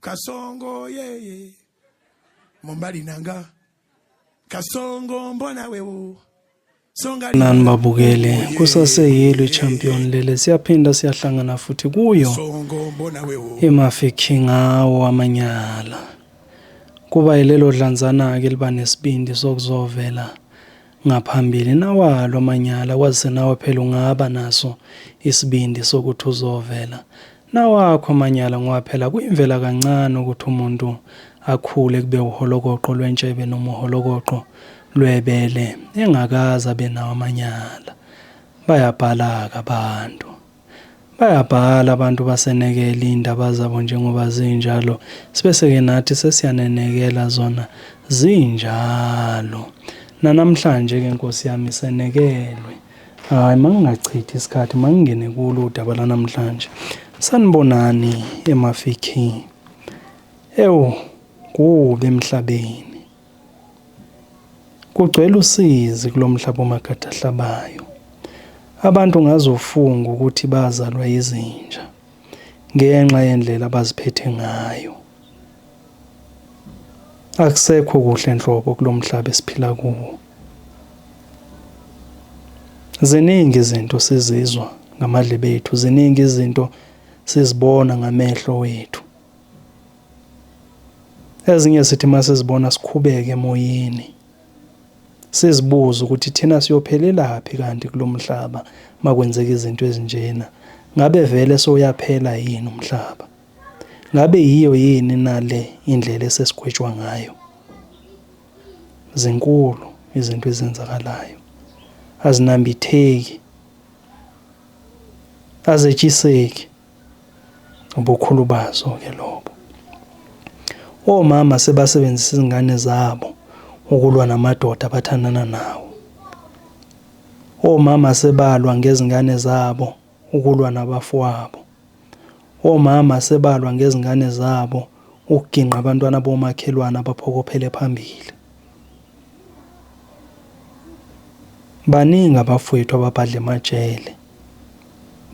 Kasongo yeye mobali nanga Kasongo mbona wewo songa Nani babukele kusaseyilo i-champion lele siyaphinda siyahlangana futhi kuyo Songo mbona wewo iMafeking awo amanyala. Kuba yilelo dlanzana-ke liba nesibindi sokuzovela ngaphambili nawalo amanyala kwazise nawe phela ungaba naso isibindi sokuthi uzovela nawakho amanyala ngoba phela kuyimvela kancane ukuthi umuntu akhule kube uholokoqo lwentshebe noma uholokoqo lwebele engakaze abe nawo amanyala. Bayabhala-ke abantu. Bayabhala abantu basenekela iy'ndaba zabo njengoba zinjalo, sibese-ke nathi sesiyanenekela zona zinjalo. Nanamhlanje-ke Nkosi yami senekelwe. Hhayi mangingachithi isikhathi mangingene kulo udaba lanamhlanje. Sanibonani eMafikeng. Ewu kubi emhlabeni. Kugcwele usizi kulo mhlaba omagada ahlabayo. Abantu ungazofunga ukuthi bazalwa yizinja ngenxa yendlela abaziphethe ngayo. Akusekho kuhle nhlobo kulo mhlaba esiphila kuwo. Ziningi izinto sizizwa ngamadlebe ethu, ziningi izinto sizibona ngamehlo wethu. Ezinye sithi uma sizibona sikhubeke emoyeni, sizibuze ukuthi thina siyophelelaphi kanti kulo mhlaba uma kwenzeka izinto ezinjena. Ngabe vele sowuyaphela yini umhlaba? Ngabe yiyo yini nale indlela esesigwetshwa ngayo? Zinkulu izinto ezenzakalayo, azinambitheki, azetshiseki. Ubukhulu bazo ke lobo. Omama sebasebenzisa izingane zabo ukulwa namadoda abathandana nawo. Omama sebalwa ngezingane zabo ukulwa nabafowabo. Omama sebalwa ngezingane zabo ukugingqa abantwana bomakhelwane abaphokophele phambili. Baningi abafowethu ababhadla emajele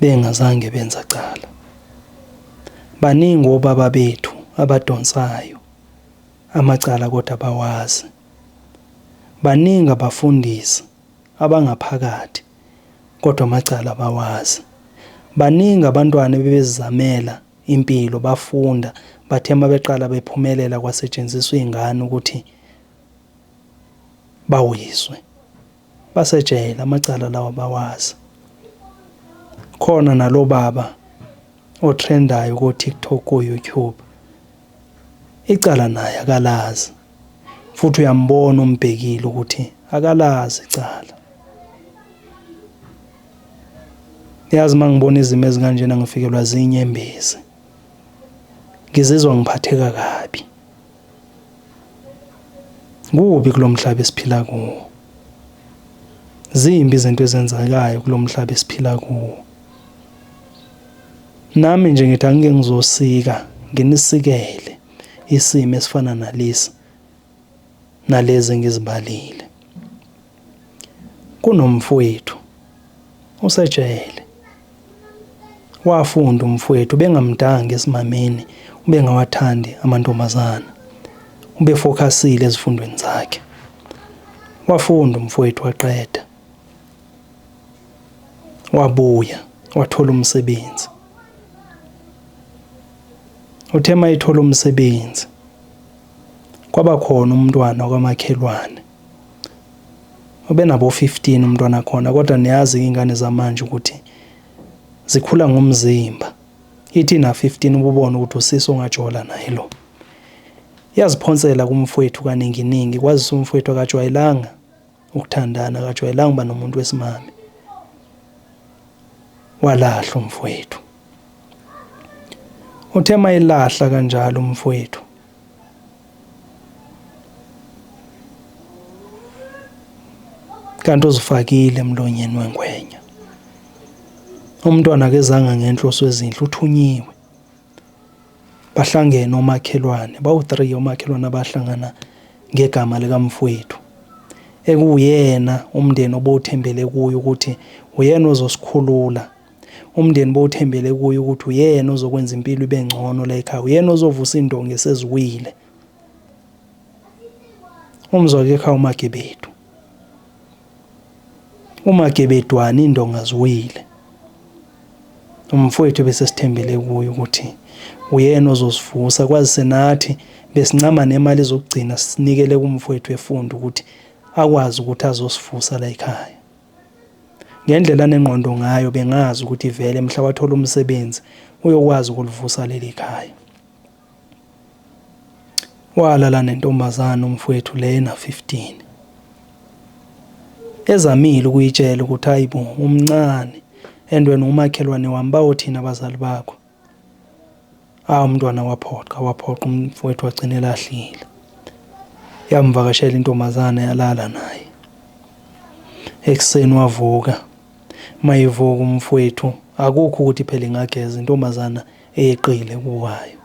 bengazange benza cala. Baningi obaba bethu abadonsayo amacala kodwa abawazi. Baningi abafundisi abangaphakathi kodwa amacala abawazi. Baningi abantwana ebebezizamela impilo bafunda bathe uma beqala bephumelela kwasetshenziswa iy'ngane ukuthi bawiswe. Basejele amacala lawa bawazi. Khona nalo baba otrendayo ko-TikTok ko-YouTube icala naye akalazi futhi uyambona umbhekile ukuthi akalazi icala. Yazi uma ngibona izimo ezikanjena ngifikelwa zinyembezi. Ngizizwa ngiphatheka kabi. Kubi kulo mhlaba esiphila kuwo. Zimbi izinto ezenzekayo kulo mhlaba esiphila kuwo. Nami nje ngithi angike ngizosika nginisikele isimo esifana nalesi nalezi engizibalile. Kunomfowethu usejele. Wafunda umfowethu ubengamdanga esimameni, ubengawathandi amantombazana. Ubefokhasile ezifundweni zakhe. Wafunda umfowethu waqeda. Wabuya wathola umsebenzi. Uthe mayethola umsebenzi kwaba khona umntwana kwamakhelwane ubenabo 15 umntwana khona kodwa niyazi ingane zamanje ukuthi zikhula ngomzimba ithi na 15 ububona ukuthi usisi ongajola naye lo yaziphonsela kumfowethu kaninginingi kwazise umfowethu akajwayelanga ukuthandana akajwayelanga uba nomuntu wesimame walahla umfowethu uthe mayilahla kanjalo umfowethu kanti uzifakile emlonyeni wengwenya. Umntwana akezanga ngenhloso ezinhle uthunyiwe. Bahlangene omakhelwane, bawu-3 omakhelwane abahlangana ngegama likamfowethu. Ekuwuyena umndeni obowuthembele kuye ukuthi uyena ozosikhulula. Umndeni bowuthembele kuye ukuthi uyena ozokwenza impilo ibe ngcono la ekhaya, uyena ozovusa indonga eseziwile. Umzwa-ke ekhaya uMagebedu. UMagebedwana indonga ziwile. Umfowethu bese sithembele kuye ukuthi uyena ozosivusa kwazise nathi besincama nemali zokugcina sinikele kumfowethu efunda ukuthi akwazi ukuthi azosivusa la ekhaya. Ngendlela anengqondo ngayo bengazi ukuthi vele mhla wathola umsebenzi uyokwazi ukulivusa leli khaya. Walala nentombazane umfowethu lena 15. Ezamile ukuyitshela ukuthi hayibo umncane and wena umakhelwane wami bawothina abazali bakho. Ah umntwana waphoqa waphoqa umfowethu wagcina elahlile. Yamvakashela intombazane yalala naye. Ekuseni wavuka. Mayivuka umfowethu akukho ukuthi phela ingageza intombazana eyeqile kuwayo.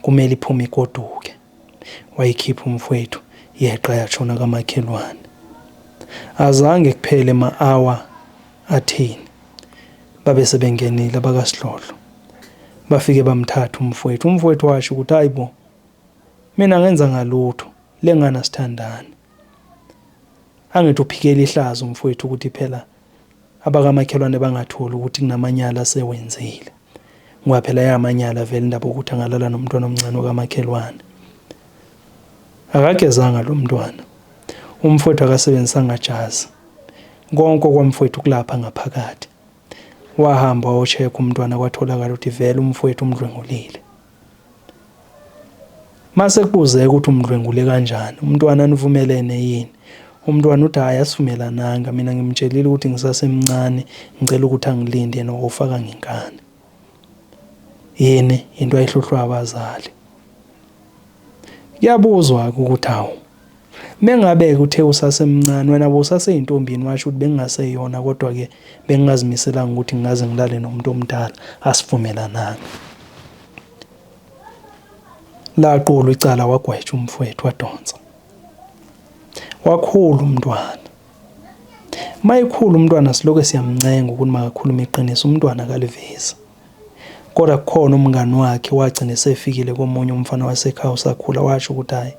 Kumele iphume igoduke. Wayikhipha umfowethu yeqa yashona kamakhelwane. Azange kuphele ma-hour athini babe sebengenile abakaSidlodlo. Bafike bamthatha umfowethu. Umfowethu washo ukuthi hayi bo, mina ngenza ngalutho, le ngane asithandani. Angithi uphikela ihlazo umfowethu ukuthi phela abakamakhelwane bangatholi ukuthi kunamanyala asewenzile. Ngoba phela yamanyala vele indaba yokuthi angalala nomntwana omncane okamakhelwane. Akagezanga lo mntwana. Umfowethu akasebenzisanga jazi. Konke okwamfowethu kulapha ngaphakathi. Wahamba wayocheck umntwana kwatholakala ukuthi vele umfowethu umdlwengulile. Mase kubuzeka ukuthi umdlwengule kanjani, umntwana nivumelene yini? Umntwana uthi hhayi asivumelananga, mina ngimtshelile ukuthi ngisasemncane, ngicela ukuthi angilinde yena wawufaka ngenkani. Yini into ayihluhlwa abazali. Kuyabuzwa-ke ukuthi hawu Mengabe-ke uthe usasemncane wena bowusaseyintombini washo ukuthi bengingaseyona kodwa-ke bengingazimiselanga ukuthi ngingaze ngilale nomuntu omdala asivumelananga. Laqulwa icala wagwetshwa umfowethu wadonsa. Wakhula umntwana. Mayikhula umntwana siloke siyamncenga ukuthi makakhulume iqiniso umntwana akalivezi. Kodwa kukhona umngani wakhe wagcina esefikile komunye umfana wasekhaya usakhula washo ukuthi hhayi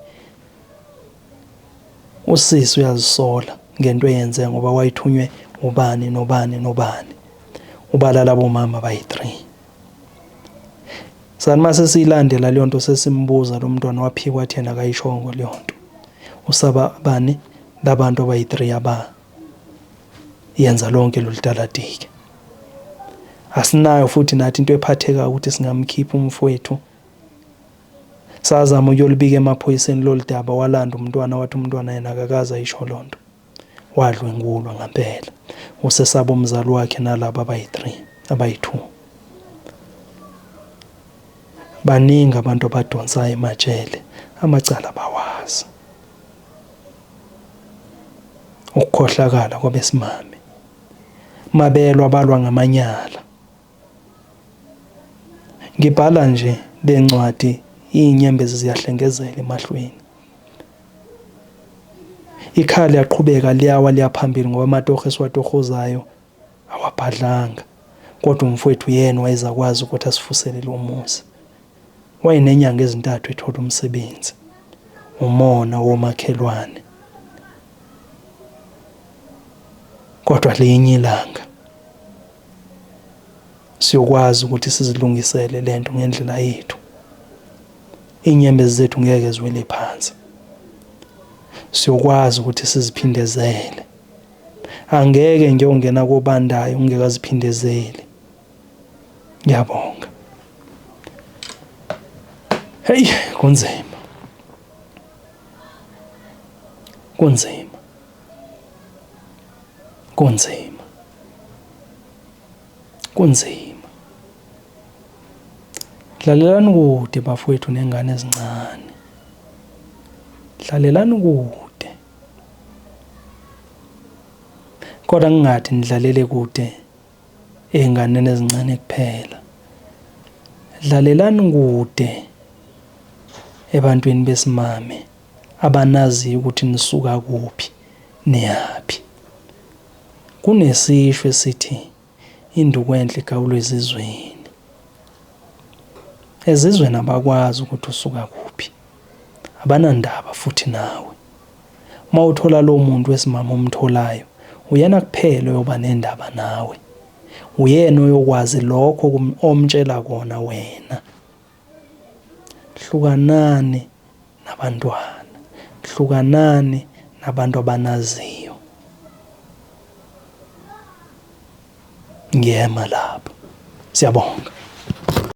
usisi uyazisola ngento eyenze ngoba wayithunywe ubani nobani nobani. Ubala labo mama bayi-3. Sathi mase siyilandela leyo nto sesimbuza lo mntwana waphikwa wathi yena akayishongo leyo nto. Usaba bani labantu abayi-3 aba yenza lonke lolu talatiki. Asinayo futhi nathi into ephathekayo ukuthi singamkhipha umfowethu. Sazama ukuyolibika emaphoyiseni lolu daba walanda umntwana wathi umntwana yena akakaze ayisho loo nto. Wadlwengulwa ngampela. Usesaba umzali wakhe nalaba abayi-3, abayi-2. Baningi abantu abadonsayo emajele, amacala bawazi. Ukukhohlakala kwabesimame. Mabelwa balwa ngamanyala. Ngibhala nje le ncwadi iy'nyembezi ziyahlengezela emahlweni. Ikhaya liyaqhubeka liyawa liya phambili ngoba amatoho esiwatohozayo awabhadlanga. Kodwa umfowethu yena wayezakwazi ukuthi asifusele lo muzi. Wayenenyanga ezintathu ethola umsebenzi. Umona womakhelwane. Kodwa linye ilanga siyokwazi ukuthi sizilungisele lento ngendlela yethu. Inyembezi zethu ngeke ziwele phansi. Siyokwazi ukuthi siziphindezele. Angeke ngiyongena kobandayo ngingekaziphindezeli. Ngiyabonga. Hey, kunzima. Kunzima. Kunzima. Kunzima. Dlalelani kude bafowethu nengane ezincane. Dlalelani kude. Kodwa ngingathi nidlalele kude ey'nganeni ezincane kuphela. Dlalelani kude ebantwini besimame abanaziyo ukuthi nisuka kuphi niyaphi. Kunesisho esithi Induku enhle igawulwa ezizweni. Ezizweni abakwazi ukuthi usuka kuphi. Abanandaba futhi nawe. Uma uthola lowo muntu wesimame omtholayo, uyena kuphela oyoba nendaba nawe. Uyena oyokwazi lokho omtshela kona wena. Hlukanani nabantwana. Hlukanani nabantu abanaziyo. Ngiyema lapho. Siyabonga.